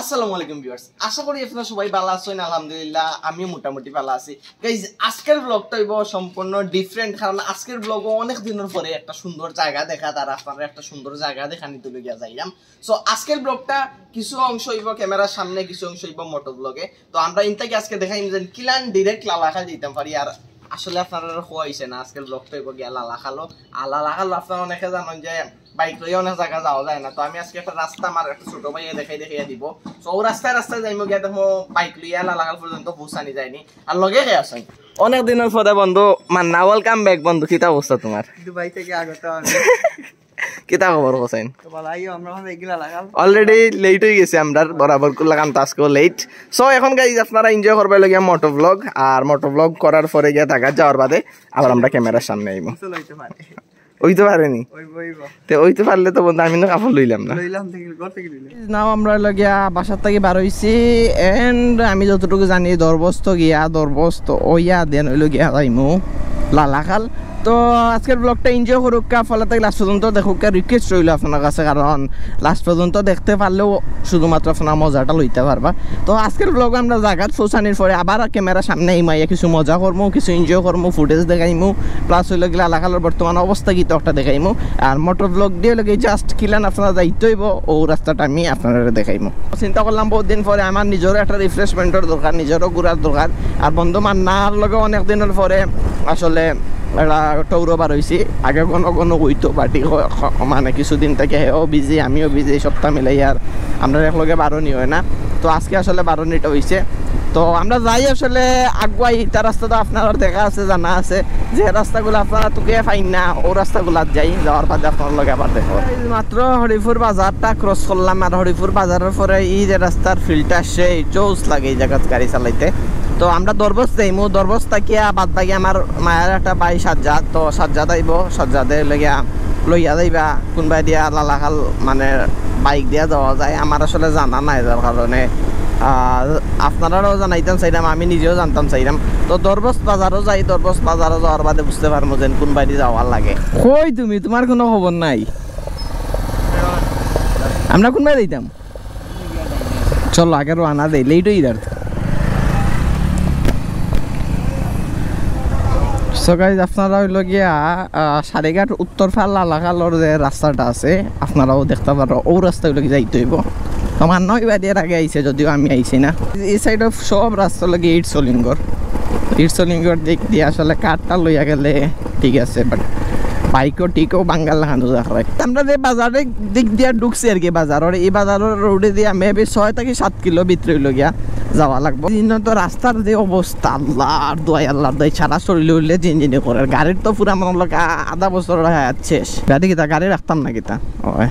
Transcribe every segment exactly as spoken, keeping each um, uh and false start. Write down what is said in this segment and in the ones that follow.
আসসালামু আলাইকুম ভিউয়ার্স, আশা করি আপনারা সবাই ভালো আছেন। আলহামদুলিল্লাহ, আমিও মোটামুটি ভালো আছি। গাইজ, আজকের ব্লগটা হইব সম্পূর্ণ ডিফারেন্ট, কারণ আজকের ব্লগও অনেক দিনের পরে একটা সুন্দর জায়গা দেখা, তার আপনারা একটা সুন্দর জায়গা দেখানিত লইয়া যাইলাম। সো আজকের ব্লগটা কিছু অংশ হইব ক্যামেরার সামনে, কিছু অংশ হইব মোটো ব্লগে। তো আমরা ইনতাকে আজকে দেখাইমু যে কিলান ডাইরেক্ট লালাখাল যাইতাম পারি। আর আসলে আপনারা খোয়া হইছে না, আজকের ব্লগটা হইব গিয়া লালাখালো। আর লালাখালো আপনারা অনেকে জানেন যে বাইক লইয়া অনেক জায়গা যাওয়া যায় না। তো আমি আজকে একটা রাস্তা আমার একটা ছোট ভাইয়ে দেখাই দেখাইয়া দিব। তো ও রাস্তায় রাস্তায় যাইমু গিয়া দেখমু বাইক লইয়া লালাখাল পর্যন্ত পৌঁছানি যায়নি। আর লগে কে আছেন? অনেক দিনের পরে বন্ধু মান্না, ওয়েলকাম ব্যাক বন্ধু। কিতা অবস্থা তোমার? দুবাই থেকে আগত আমি। কিতা খবর হোসেন? তো ভালাই, আমরা এখন এগুলা লাগাল। অলরেডি লেট হয়ে গেছে আমরার, বরাবর লাগাম তো আজকেও লেট। সো এখন গাইজ আপনারা এনজয় করবা লাগিয়া মোটো ব্লগ, আর মোটো ব্লগ করার পরে গিয়া ঢাকা যাওয়ার বাদে আবার আমরা ক্যামেরার সামনে আইমু। গোসল হইতে পারে। ওই তো পারেনি। ওই, ওই বা। তে ওই তো পারলে তো বন্ধু আমি না কাপড় লইলাম না। লইলাম থেকে, ঘর থেকে লইলাম। নাও আমরা লাগিয়া বাসার থাকি বার হইছি, এন্ড আমি যতটুকু জানি দরবস্ত গিয়া, দরবস্ত ওইয়া দেন হইল গিয়া যাইমু লালাখাল। তো আজকের ব্লগটা এনজয় করুক্কা, ফলা থাকি লাস্ট পর্যন্ত দেখুক্কা, রিকোয়েস্ট রইল আপনার কাছে, কারণ লাস্ট পর্যন্ত দেখতে পারলেও শুধুমাত্র আপনারা মজাটা লইতে পারবা। তো আজকের ব্লগ আমরা জাগাত পৌঁছানির পরে আবার ক্যামেরা সামনে ইমাইয়া কিছু মজা করমু, কিছু এনজয় করমু, ফুটেজ দেখাইমু, প্লাস হইল গিয়া লালাখালর বর্তমান অবস্থা কি তো একটা দেখাইমু। আর মোটর ব্লগ দিয়ে লগে জাস্ট কিলান আপনারা যাইতে হইব, ও রাস্তাটা আমি আপনারা দেখাইমু। চিন্তা করলাম বহুত দিন পরে আমার নিজেরও একটা রিফ্রেশমেন্টর দরকার, নিজেরও ঘুরার দরকার। আর বন্ধু মান্নার লগে অনেক দিনের পরে আসলে একটা ট্যুরও বার হইছি। আগে ঘন ঘন হইতো, বাট মানে কিছুদিন থেকে হেও বিজি, আমিও বিজি, সপ্তাহ মিলাই আর আমরা এক লগে বারোনি হয় না। তো আজকে আসলে বারোনিটা হইছে। তো আমরা যাই আসলে আগুয়াই, ইতা রাস্তা তো আপনার দেখা আছে, জানা আছে, যে রাস্তাগুলো আপনারা তুকে পাইন না, ও রাস্তাগুলাত যাই, যাওয়ার বাদে আপনার লগে আবার দেখো। এই মাত্র হরিপুর বাজারটা ক্রস করলাম, আর হরিপুর বাজারের পরে এই যে রাস্তার ফিলটা সেই জোস লাগে এই জায়গাত গাড়ি চালাইতে। তো আমরা দরবস যাইমু, দরবস থাকিয়া বাদ বাকি আমার মায়ের একটা ভাই সাজ্জাদ, তো সাজ্জাদ আইব, সাজ্জাদে লইয়া লইয়া যাইবা কোনবায় দিয়া লালাখাল মানে বাইক দিয়া যাওয়া যায়, আমার আসলে জানা নাই, যার কারণে আহ, আপনারাও জানাইতাম চাইলাম, আমি নিজেও জানতাম চাইলাম। তো দরবস বাজারও যাই, দরবস বাজারও যাওয়ার বাদে বুঝতে পারবো যে কোন বায়দি যাওয়ার লাগে। কই তুমি, তোমার কোনো খবর নাই? আমরা কোন বায়দি যাইতাম? চলো আগে রওনা দেই, লেট হয়ে যার। সো গাইজ, আপনারা হইল গিয়া আহ, সারিঘাট উত্তর ফাল লালাখালর যে রাস্তাটা আছে, আপনারাও দেখতে পারো, ও রাস্তা হইল কি যাইতে হইব। তো মান্না ওই বাড়ি এর আগে আইছে, যদিও আমি আইছি না। এই সাইডে সব রাস্তা লাগে ইট সলিঙ্গর, ইট সলিঙ্গর দিক দিয়ে আসলে কারটা লইয়া গেলে ঠিক আছে, বাট বাইকও ঠিকও বাঙ্গাল লাগানো দেখা হয়। আমরা যে বাজারের দিক দিয়ে ঢুকছি আর কি, বাজারের এই বাজারের রোডে দিয়ে মেবি ছয় থেকে সাত কিলো ভিতরে হইল গিয়া যাওয়া লাগবো। দিন তো রাস্তার যে অবস্থা, আল্লাহর দোয়াই, আল্লাহর দোয়াই, সারা শরীরে উঠলে জিনজিনি করে। গাড়ির তো পুরা মনে হলো আ-, আধা বছর হয় আর শেষ। গাড়ি কিতা, গাড়ি রাখতাম না কিতা? ওই।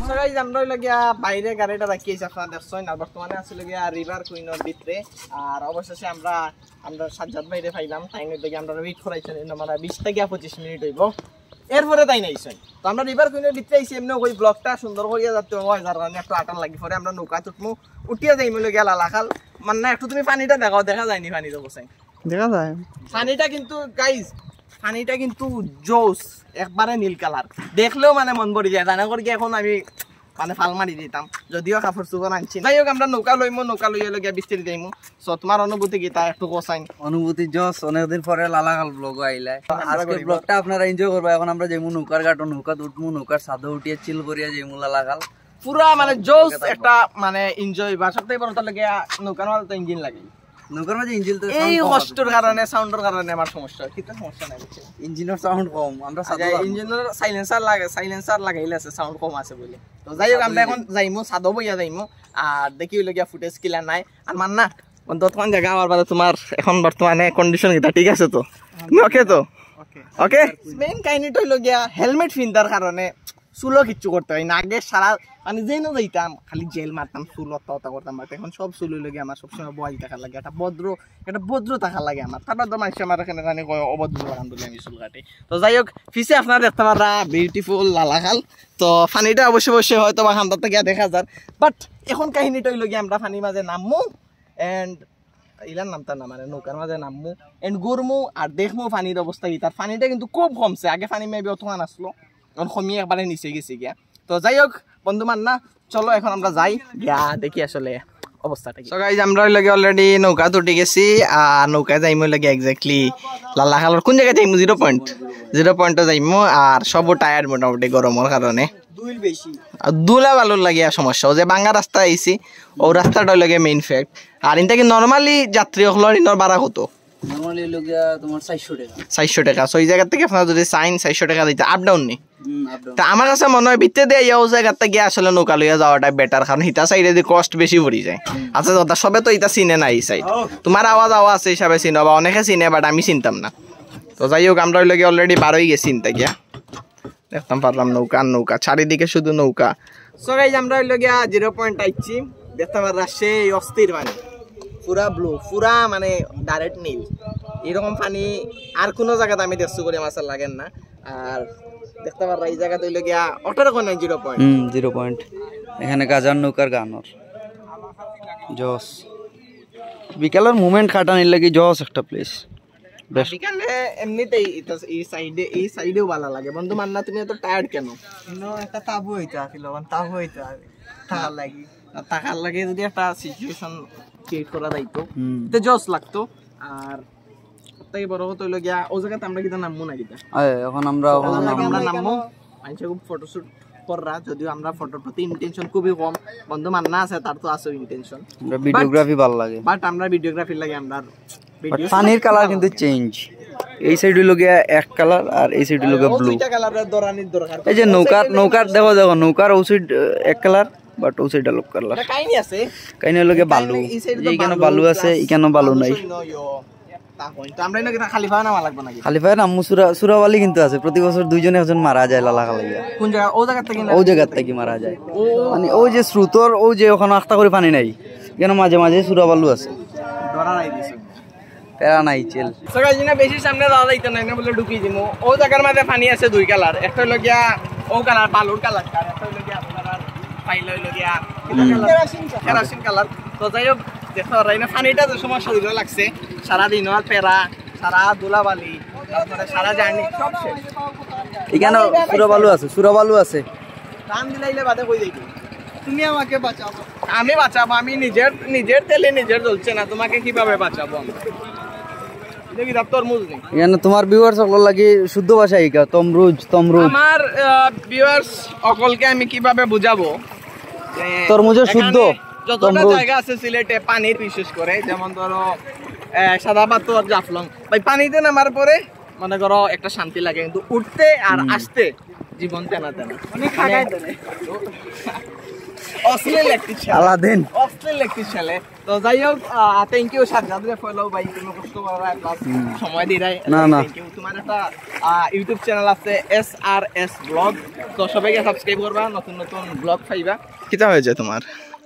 So guys, আমরা হইল গিয়া বাইরে গাড়িটা রাখিয়েছি, আপনারা দেখছেন। আর বর্তমানে আছি হইল গিয়া রিভার কুইনর ভিতরে। আর অবশেষে আমরা, আমরা সাজ্জাদ ভাইরে পাইলাম। তাই হইল গিয়া আমরা ওয়েট করাইছেন, এই আমরা বিশ থেকে পঁচিশ মিনিট হইব। এরপরে তাই নাইছেন। তো আমরা রিভার কুইনর ভিতরে আইছি, এমনি ওই ব্লগটা সুন্দর করিয়া যাতে হয়, যার কারণে একটু আটান লাগি পরে। আমরা নৌকা তুটমু, উঠিয়া যাইমু হইল গিয়া লালাখাল। মানে একটু তুমি পানিটা দেখাও, দেখা যায়নি পানির অবস্থায়। দেখা যায়। পানিটা কিন্তু গাইজ, পানিটা কিন্তু জোস, একবারে নীল কালার, দেখলেও মানে মন ভরি যায়। জানা করি কি এখন আমি মানে ফাল মারি দিতাম, যদিও কাপড় চোপড় আনছি। যাই হোক, আমরা নৌকা লইমু, নৌকা লইয়া লইয়া বিস্তারিত যাইমু। সো তোমার অনুভূতি কিতা একটু কোসাইন? অনুভূতি জোস, অনেকদিন পরে লালাখাল ব্লগ আইলায়। আজকে ব্লগটা আপনারা এনজয় করবা। এখন আমরা যাইমু নৌকার ঘাটো, নৌকাত উঠমু, নৌকার ছাদে উঠিয়া চিল করিয়া যাইমু লালাখাল। পুরা মানে জোস একটা মানে এনজয় বা সবথেকে বড় তার লাগে নৌকার মাঝে তো ইঞ্জিন লাগে। নৌকার মাঝে ইঞ্জিন তো এই কষ্টর কারণে, সাউন্ডের কারণে আমার সমস্যা হয়, কিন্তু সমস্যা নাই, বুঝছেন? ইঞ্জিনের সাউন্ড কম, আমরা আচ্ছা, সাদা ইঞ্জিনের সাইলেন্সার লাগে, সাইলেন্সার লাগাইলে আছে, সাউন্ড কম আছে বলে। তো যাই হোক, আমরা এখন যাইমু, ছাদো বইয়া যাইমু, আর দেখি হইল গিয়া ফুটেজ কিলা নাই। আর মান্না, তখন জায়গা আমার বাদে তোমার এখন বর্তমানে কন্ডিশন কিতা, ঠিক আছে তো? ওকে তো? ওকে। মেইন কাহিনীটা হইল গিয়া হেলমেট ফিন্দার কারণে চুলো কিচ্ছু করতে হয় না। আগে সারা মানে যেন যাইতাম খালি জেল মারতাম, চুল অত্তা অত্তা করতাম, বাট এখন সব চুল হইল গিয়া আমার সবসময় বয়ল থাকা লাগে, একটা ভদ্র, একটা ভদ্র থাকা লাগে আমার। তারপর তো মানুষ আমার এখানে জানি কয় অভদ্র বাগান বলে আমি চুল কাটি। তো যাই হোক, পিছে আপনারা দেখতে পাররা বিউটিফুল লালাখাল। তো পানিটা অবশ্যই অবশ্যই হয়তো বা হান্দাতে গিয়া দেখা যার, বাট এখন কাহিনীটা হইল গিয়া আমরা পানির মাঝে নামমু, এন্ড ইলার নামতা না মানে নৌকার মাঝে নামমু, এন্ড ঘুরমু আর দেখমু পানির অবস্থা কি। তার পানিটা কিন্তু খুব কমছে, আগে পানি মেবি অতখান আসলো, এখন কমিয়ে একবারে নিচে গেছে গিয়া। তো যাই হোক বন্ধু মান্না, চলো এখন আমরা যাই গিয়া দেখি আসলে অবস্থাটা কি। So guys, আমরা অইলো গিয়া already নৌকাত উঠি গেছি, আর নৌকায় যাইমু অইলো গিয়া exactly লালাখালর কোন জাগাত যাইমু, জিরো পয়েন্ট, জিরো পয়েন্টে যাইমু। আর সব টায়ার্ড মোটামুটি গরমর কারণে, আর ধুলা বালুর লাগিয়া সমস্যা, অউ যে ভাঙ্গা রাস্তা আইছি, অউ রাস্তাটা অইলো গিয়া মেইন ফ্যাক্ট। আর ইনতা কি নরমালি যাত্রী অকলর ইনর ভাড়া কত? নরমালি অইলো গিয়া তোমার চাইরশো টেকা। চাইরশো টেকা। So এই জাগা থাকি আপনারা যদি চাইন চাইরশো টেকা দিতা, আপ ডাউন নি? হুম, আপ ডাউন। তা আমার কাছে মনে অয় ভিতরেদি আইয়া অউ জাগাত গিয়া আসলে নৌকা লইয়া যাওয়াটা বেটার, কারণ হিটা সাইডেদি কস্ট বেশি পড়ি যায়। আচ্ছা দাদা, সবে তো ইটা চিনে না এই সাইড, তোমার আওয়া যাওয়া আছে হিসাবে চিনো বা অনেকে চিনে, বাট আমি চিনতাম না। তো যাই হোক, আমরা অইলো গিয়া already বার অই গেছি ইনতা গিয়া। দেখতাম পারলাম নৌকা আর নৌকা, চারিদিকে শুধু নৌকা। So guys, আমরা অইলো গিয়া জিরো পয়েন্ট আইছি। দেখতাম পাররা সেই অস্থির পানি, পুরা ব্লু, পুরা মানে ডাইরেক্ট নীল। এরকম পানি আর কোনো জাগাত আমি দেখছি করি আমার লাগে না। আর দেখতাম পাররা এই জাগাত অইলো গিয়া ওটার কোনো জিরো পয়েন্ট। হুম, জিরো পয়েন্ট। এখানে গাজার নৌকার গানর জস। বিকালর মোমেন্ট কাটানির লাগি জস একটা প্লেস। বেশ। বিকালে এমনিতেই ইতা, এই সাইডে, এই সাইডেও ভালা লাগে। বন্ধু মান্না, তুমি এত টায়ার্ড কেন? ইনো একটা তাবু অইতো আছিল, অখন তাবু অইতো আর থাকার লাগি। আর থাকার লাগি যদি একটা সিচুয়েশন ক্রিয়েট করা যাইতো, হুম। তে জস লাগতো। আর তাই বড় কথা অইলো গিয়া, অউ জাগাত আমরা কিতা নামমু না কিতা? আয়, এখন আমরা, এখন অখন আমরা নামমু। নামমু। মানুষে খুব ফটোশুট কররা, যদিও আমরা ফটোর প্রতি ইন্টেনশন খুবই কম। বন্ধু মান্না আছে, তার তো আছে ইন্টেনশন। আমরা ভিডিওগ্রাফি ভালা লাগে। বাট আমরা ভিডিওগ্রাফির লাগি আমরা বাট ভিডিও পানির কালার কিন্তু চেঞ্জ। এই সাইড অইলো গিয়া এক কালার আর এই সাইড অইলো গিয়া অউ ব্লু। দুইটা কালারের দরানির দরকার। এই যে নৌকার, নৌকার দেখো, দেখো, নৌকার অউ সাইড, আহ, এক কালার, বাট অউ সাইড আলোক কালার। এটা কাহিনী আছে। কাহিনী অইলো গিয়া বালু। এই সাইডে তো যে ইখানো বালু, বালু আছে, plus ইখানো বালু নাই। সৈন্য, ইয়ো, তা কইন। তো আমরা এনে কিতা খালি পায়ে নামা লাগবো নাকি? খালি পায়ে নামমু, সুরা-, সুরাবালি কিন্তু আছে। প্রতি বছর দুইজন একজন মারা যায় লালাখাল অইয়া। কোন জাগা? অউ জাগা থাকি না? অউ জাগা থাকি মারা যায়। ও। মানে অউ যে স্রোতর, অউ যে অখানো আখতা করি পানি নাই, ইখানো মাঝে মাঝে সুরাবালু আছে। ধরা নাই দিছে। প্যারা নাই, চিল। So guys, ইনো বেশি সামনে যাওয়া যাইতো না, ইনো বুলে ঢুকি দিমু। অউ জাগার মাঝে পানি আছে দুই কালার, একটা অইলো গিয়া অউ কালার, বালুর কালার, আর একটা অইলো গিয়া আপনার পাইলে অইলো গিয়া হুম। Kerosene colour. তো যাই হোক, দেখো, আর ইনো পানিটা যে সময় শরীরো লাগছে, সারাদিন আর প্যারা, সারা ধুলাবালি, তারপরে সারা জার্নি সব শেষ। ইখানো সুরাবালু আছে, সুরাবালু আছে। টান দিলাইলে বাদে কই যাইবি? তুমি আমাকে বাঁচাও। আমি বাঁচাবো, আমি নিজের, নিজের তেলে নিজের জ্বলছে না, তোমাকে কিভাবে বাঁচাবো আমি? দেখি, তার তরমুজ নেই। ইখানো তোমার ভিউয়ার্স অকলর লাগি শুদ্ধ ভাষায় ইকা, তমরুজ, তমরুজ। আমার, আহ, ভিউয়ার্স অকলকে আমি কিভাবে বুঝাবো যে তরমুজের এখানে শুদ্ধ যতটা তমরুজ। জায়গা আছে সিলেটে পানির, বিশেষ করে যেমন ধরো, আহ, সাদা পাথর, জাফলং, ভাই পানিতে নামার পরে মনে করো একটা শান্তি লাগে, কিন্তু উঠতে আর হুম। আসতে জীবন তেনা তেনা। অনেক মানে, খাগায় ধরে। অশ্লীল একটি ছেলে। আলাদিন। অশ্লীল একটি ছেলে। তো যাই হোক, আহ, thank you সাজ্জাদ রে, follow ভাই, তুমি কষ্ট করায়, plus হুম। সময় দিরায়। না, না। Thank you। তোমার একটা, আহ, YouTube চ্যানেল আছে, এস আর এস ব্লগ। তো সবাইকে সাবস্ক্রাইব করবা, নতুন নতুন ব্লগ পাইবা। কিতা হয়েছে তোমার?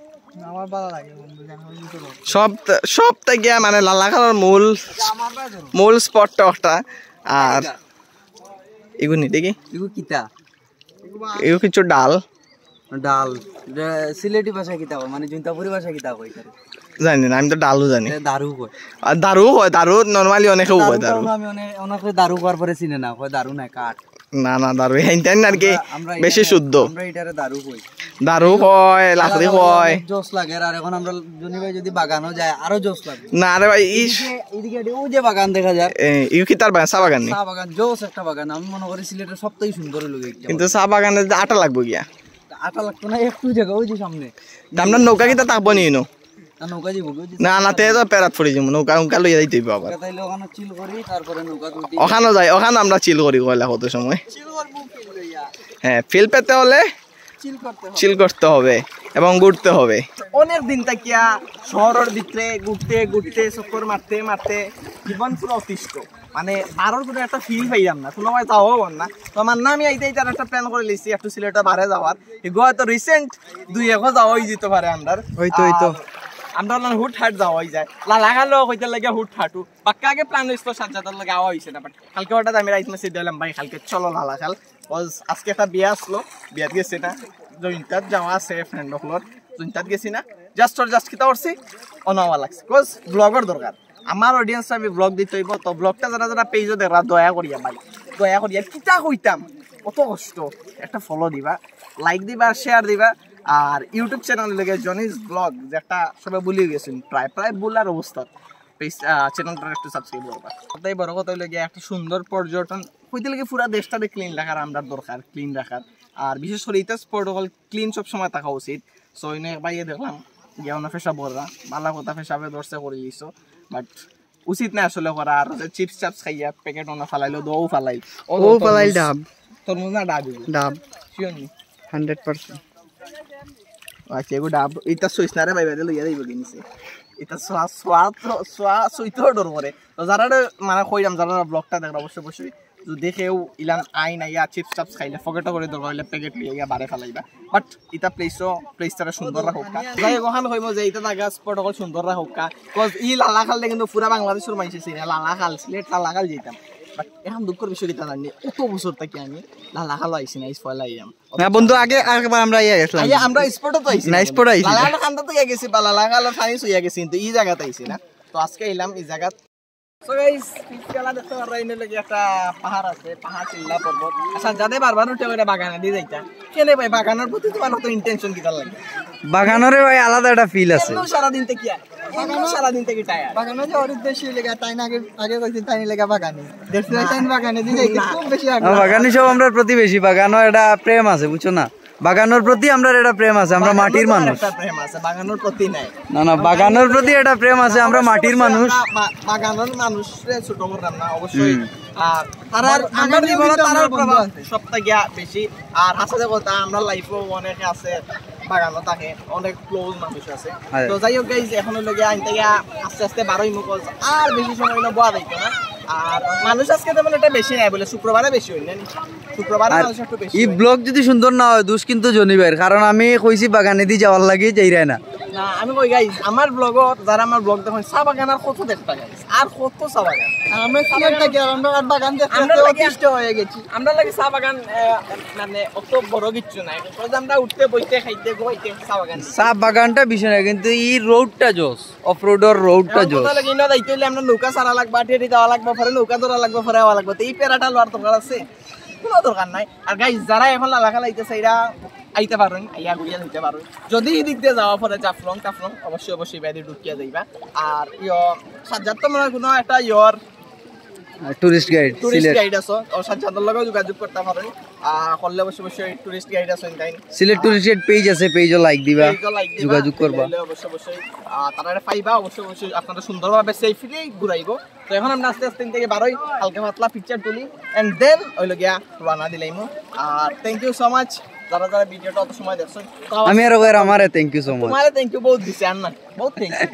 আমার ভালা লাগে বন্ধু, জানো, ওই YouTube। সব তা-, সব তা গিয়া মানে লালাখালর মূল, আমার ভাই ধরো। মূল স্পটটা ওটা। আর এগুনি দেখি। এগু কিতা? এগু কিছু ডাল। ডাল। এটা সিলেটি ভাষায় কিতা কয়? মানে জৈন্তাপুরি ভাষায় কিতা কয় এটারে? জানি না, আমি তো ডালু জানি। এটা দারু কয়। আর দারু কয়, দারু normally অনেকে কয় দারু দারু। কয় না, আমি অনেক, অনেকে দারু কওয়ার পরে চিনে না, কয় দারু না, কাঠ। না, না, দারু, ইনতাইন আর কি আমরা, আমরা বেশি এটারে, শুদ্ধ। আমরা এটারে দারু কই। দারু কয়, লাকড়ি কয়। অনেক জোস লাগে, আর এখন আমরা জনি ভাই যদি বাগানও যায়, আরো জোস লাগে। না রে ভাই, ইস। এদিকে, এদিকে ওই যে বাগান দেখা যায়। এ, ইউ কি তার বাগান, চা বাগান নি? চা বাগান, জোস একটা বাগান। আমি মনে করি সিলেটের সবথেকে সুন্দর হইলো একটা কিন্তু বাগান। চা বাগানে যে আটা লাগবো গিয়া। আটা লাগতো না, একটু জায়গা ওই যে সামনে। তা আমরা নৌকা কিতা থাকবো নি ইনো? না, নৌকা যাইবো, ওই যে না, না, তে তো পেরাত পড়ি যাবো, নৌকা, নৌকা লইয়া যাইতে হইবো আবার। তাইলে ওখানে চিল করি, তারপরে নৌকা তুলতে। ওখানে যাই, ওখানে আমরা চিল করি, কইলা কত সময়। চিল করবো ফিল লইয়া। হ্যাঁ, ফিল পেতে হলে চিল করতে হবে। চিল করতে হবে এবং ঘুরতে হবে। অনেক দিন থাকিয়া শহরের ভিতরে ঘুরতে ঘুরতে, চক্কর মারতে মারতে জীবন পুরো অতিষ্ঠ। মানে, বারোর কোনো একটা ফিল পাইলাম না, কোনো ভাই যাওয়াও অর না। তো আমার নামে আইতে আইতে আর একটা প্ল্যান করে লিছি, একটু সিলেটে বারে যাওয়ার। এগু হয়তো রিসেন্ট দুই একও যাওয়া হয়ে যেতে পারে আমরার। হয়তো, হয়তো। আর আমরার মানে হুটহাট যাওয়া হয়ে যায়। লালাখালও কইতে লাগে হুটহাটু। বাক্কা আগে প্ল্যান হইছিল সাজ্জাদর লগে আওয়া হইছে না, but কালকে হঠাৎ আমি রাইত মেসেজ দিলাম, "ভাই, কালকে চলো লালাখাল।" Cause আজকে একটা বিয়া আসলো, বিয়াত গেছি না, জৈন্তাত যাওয়া আছে ফ্রেন্ড অকলর, জৈন্তাত গেছি না, just for just কিতা করছি, অনাওয়া লাগছে। Cause ব্লগর দরকার। আমার অডিয়েন্স আমি ব্লগ দিতে হইব, তো ব্লগটা যারা যারা পেজও দেখরা দয়া করিয়া ভাই, দয়া করিয়া কিতা কইতাম, কত কষ্ট, একটা ফলো দিবা, লাইক দিবা, শেয়ার দিবা। আর ইউটিউব চ্যানেল লেগে জনিস ব্লগ, যেটা সবাই ভুলে গেছেন, প্রায় প্রায় ভুলার অবস্থা, চ্যানেলটা একটু সাবস্ক্রাইব করবা। তাই বড় কথা হইলো গিয়া একটা সুন্দর পর্যটন হইতে লাগে পুরা দেশটারে ক্লিন রাখার আমরা দরকার, ক্লিন রাখার। আর বিশেষ করে ইতা স্পট অকল ক্লিন সব সময় থাকা উচিত। সো এনে ভাইয়ে দেখলাম গিয়া ওনা পেশাব কররা, বালা কথা পেশাবে ধরছে করে দিছো, বাট উচিত না আসলে করা। আর যে চিপস চাপস খাইয়া প্যাকেট ওনা ফালাইলো, দোও ফালাইল, ও ও ফালাইল তরমুজ। ডাব। তরমুজ না ডাব? ডাব। শিওর নি? Hundred percent. আচ্ছা, এগো ডাব, ইতা সইস না রে ভাই, বাইরে লইয়া যাইব কি নিছে? ইতা সোয়া, সোয়া তো, সোয়া সইতেও ডর করে। তো যারা রে, মানে, কইলাম, যারা ব্লগটা দেখরা, অবশ্যই, অবশ্যই যদি কেউ ইলান আইন আইয়া চিপস চাপস খাইলে, পকেটও করে দরকার হইলে প্যাকেট লইয়া গিয়া বারে ফালাইবা। বাট ইতা প্লেসও, প্লেসটা সুন্দর রাখুক্কা। যাই হোক, ওখানে কইবো যে ইতা জাগা স্পট অকল সুন্দর রাখুক্কা। কজ ই লালাখালটা কিন্তু পুরা বাংলাদেশের মানুষে চিনে, লালাখাল, সিলেট লালাখাল যেতাম। বাট এখন দুঃখের বিষয় কিতা জানি, অত বছর থাকি আমি লালাখাল আইছি না, ইস পয়লা আইলাম। না বন্ধু, আগে আরেকবার আমরা ইয়া গেছিলাম। আইয়া আমরা স্পটও তো আইছি না, না, স্পটও আইছি না। লালাখাল কান্দা তো ইয়া গেছি, বা লালাখাল ফানি সইয়া গেছি, কিন্তু ই জাগাত আইছি না। তো আজকে এলাম ই জাগাত। So guys, পিছকালা দেখতে পাররা, এনে লাগি একটা পাহাড় আছে, পাহাড় টিল্লা পর্বত। আচ্ছা, যাতে বারবার উঠে ওটা বাগানে দিয়ে যাইতা। কেনে ভাই, বাগানের প্রতি তোমার অত ইন্টেনশন কিতার লাগে? বাগানরে ভাই আলাদা একটা ফিল আছে। এমন সারাদিন থেকে কি আর? এমন সারাদিন থেকে টায়ার। বাগানো যাওয়ার উদ্দেশ্য লেগা, তাই না? আগে, আগে কইছি তাই লেগা বাগানে। দেখছি তাই বাগানে দিয়ে যাইতে খুব বেশি আগ্রহ। বাগানি সব আমরা প্রতিবেশী, বাগানো একটা প্রেম আছে, বুঝছো না? বাগানোর প্রতি আমরা একটা প্রেম আছে, আমরা মাটির মানুষ। একটা প্রেম আছে, বাগানোর প্রতি নাই। না, না, বাগানোর প্রতি একটা প্রেম আছে, আমরা মাটির মানুষ। আমরা বা-, বাগানোর মানুষরে ছোট করলাম না, অবশ্যই। হুম। আর তারার, বাগান-, আমরা বাগানের জীবনে ভিতরে তারার আমরা বন্ধু প্রভাব আছে। সবটা গিয়া বেশি। আর হাসাতে কথা, আমরা লাইফও অনেকে আছে, বাগানো থাকে, অনেক ক্লোজ মানুষ আছে। হ্যাঁ। তো যাই হোক গাইজ, এখন হইলো গিয়া আনতে গিয়া আস্তে আস্তে বারোই মুখোশ, আর বেশি সময় হইলো বয়া যাইতো না। আর মানুষ আজকে তেমন একটা বেশি নাই বলে, শুক্রবারে বেশি হইল না নি? শুক্রবারে আর মানুষ একটু বেশি এই হয়। ব্লগ যদি সুন্দর না হয়, দোষ কিন্তু জনিবার, কারণ আমি কইছি বাগানেদি যাওয়ার লাগি যাইরায় না। না, আমি কই গাইজ, আমার ব্লগত যারা আমার ব্লগ দেখেন, চা বাগান আর কত দেখতা গাইজ, আর কত চা বাগান। আমরা সিলেট থাকি আর আমরা আর বাগান দেখতে আমরা দেখতে লাগি অতিষ্ঠ হয়ে গেছি। আমরা লাগি চা বাগান, আহ, মানে অত বড় কিচ্ছু নাই, কারণ আমরা উঠতে বইতে খাইতে ঘুমাইতে চা বাগান। চা বাগানটা বিষয় না, কিন্তু এই রোডটা জোস, অফ রোডর রোডটা এখন জোস। কথা লাগি না যাইতে হইলে আমরা নৌকা ছাড়া লাগবা, টেটি দেওয়া লাগবা, পরে নৌকা ধরা লাগবা, পরে আওয়া লাগবা। তো এই প্যারাটা লওয়ার দরকার আছে? কোনো দরকার নাই। আর গাইজ, যারা এখন লালাখাল আইতেছে, এরা আইতে পারেন, আইয়া ঘুরিয়া নিতে পারেন। যদি এই দিক দিয়ে যাওয়া পড়ে জাফলং টাফলং, অবশ্যই অবশ্যই বাইরে ঢুকিয়া যাইবা। আর ইয়ো, সাজ্জাদ তো মনে হয় কোনো একটা ইয়র tourist guide, tourist Sylhet. Guide আছে, ও সাজ্জাদর লগেও যোগাযোগ করতে পারেন। আহ, করলে অবশ্যই অবশ্যই টুরিস্ট গাইড আছে, তাই না? সিলেট টুরিস্ট গাইড পেজ আছে, পেজও লাইক দিবা, পেজও লাইক দিবা, যোগাযোগ করবা। তাহলে অবশ্যই অবশ্যই, আহ, তারা পাইবা, অবশ্যই অবশ্যই আপনারা সুন্দরভাবে সেফলি ঘুরাইবো। তো এখন আমরা আস্তে আস্তে এখান থেকে বারোই, হালকা পাতলা পিকচার তুলি, and then হইলো গিয়া রওনা দিলাইমু। আর thank you so much যারা যারা ভিডিওটা অত সময় দেখছো। তো আমি আরো কইরাম, আমারে thank you so much। তোমারে thank you বহুত দিছে, আর না, বহুত thank you।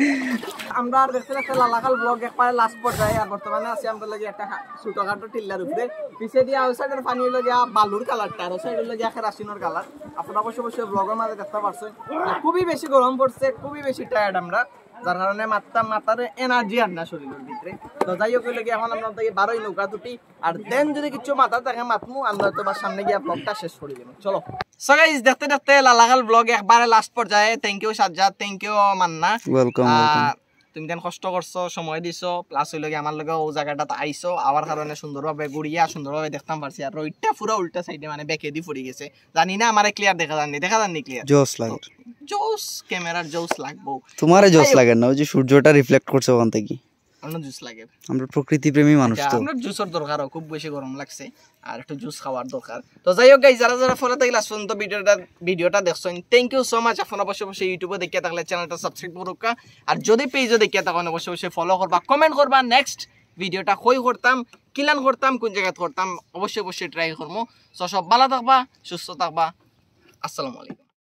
আমরা আর দেখতে দেখতে লালাখাল ব্লগ একবারে লাস্ট পর্যায়ে, আর বর্তমানে আছি আমরা লাগি একটা হা-, ছোটখাটো টিল্লার উপরে। পিছে দিয়া ওই সাইডের পানি হইলো গিয়া বালুর কালারটা, আর ওই সাইড হইলো গিয়া কেরাসিনের কালার। আপনারা অবশ্যই অবশ্যই ব্লগের মাঝে দেখতে পারছেন, আর খুবই বেশি গরম পড়ছে, খুবই বেশি টায়ার্ড আমরা, যার কারণে মাথা, মাথার এনার্জি আর না শরীরের ভিতরে। তো যাই হোক, হইলো গিয়া এখন আমরা থেকে বারোই নৌকা দুটি, আর দেন যদি কিছু মাথা থাকে মাতমু, আমরা তো বা সামনে গিয়া ব্লগটা শেষ করে দেবো। চলো। So গাইজ, দেখতে দেখতে লালাখাল ব্লগ একবারে লাস্ট পর্যায়ে। Thank you Sajjad, thank you Manna. Welcome, আহ, welcome। তুমি দেন কষ্ট করছো, সময় দিছো, প্লাস হইলো গিয়া আমার লগে ও জাগাটাত আইছো, আওয়ার কারণে সুন্দরভাবে ঘুরিয়া সুন্দরভাবে দেখতাম পারছি। আর রোডটা পুরা উল্টা সাইডে, মানে, বেঁকেদি পড়ি গেছে, জানি না আমারে ক্লিয়ার দেখা যাননি, দেখা যাননি ক্লিয়ার? জোস লাগে। জোস, ক্যামেরার জোস লাগবো। তোমারে জোস লাগে না, ওই যে সূর্যটা রিফ্লেক্ট করছে ওখান থেকে। আমরা জুস লাগে। আমরা প্রকৃতি প্রেমী মানুষ আচ্ছা, তো। আমরা জুসের দরকারও, খুব বেশি গরম লাগছে, আর একটু জুস খাওয়ার দরকার। তো যাই হোক গাইজ, যারা যারা ফলো থাকি লাস্ট পর্যন্ত ভিডিওটা, ভিডিওটা দেখছেন, thank you so much। এখন অবশ্যই অবশ্যই ইউটিউবে দেখিয়া থাকলে চ্যানেলটা সাবস্ক্রাইব করুক্কা, আর যদি পেজও দেখিয়া থাকেন অবশ্যই অবশ্যই ফলো করবা, কমেন্ট করবা, নেক্সট ভিডিওটা কই করতাম, কিলান করতাম, কোন জায়গাত করতাম, অবশ্যই অবশ্যই ট্রাই করবো। তো সব ভালো থাকবা, সুস্থ থাকবা, আসসালামু আলাইকুম।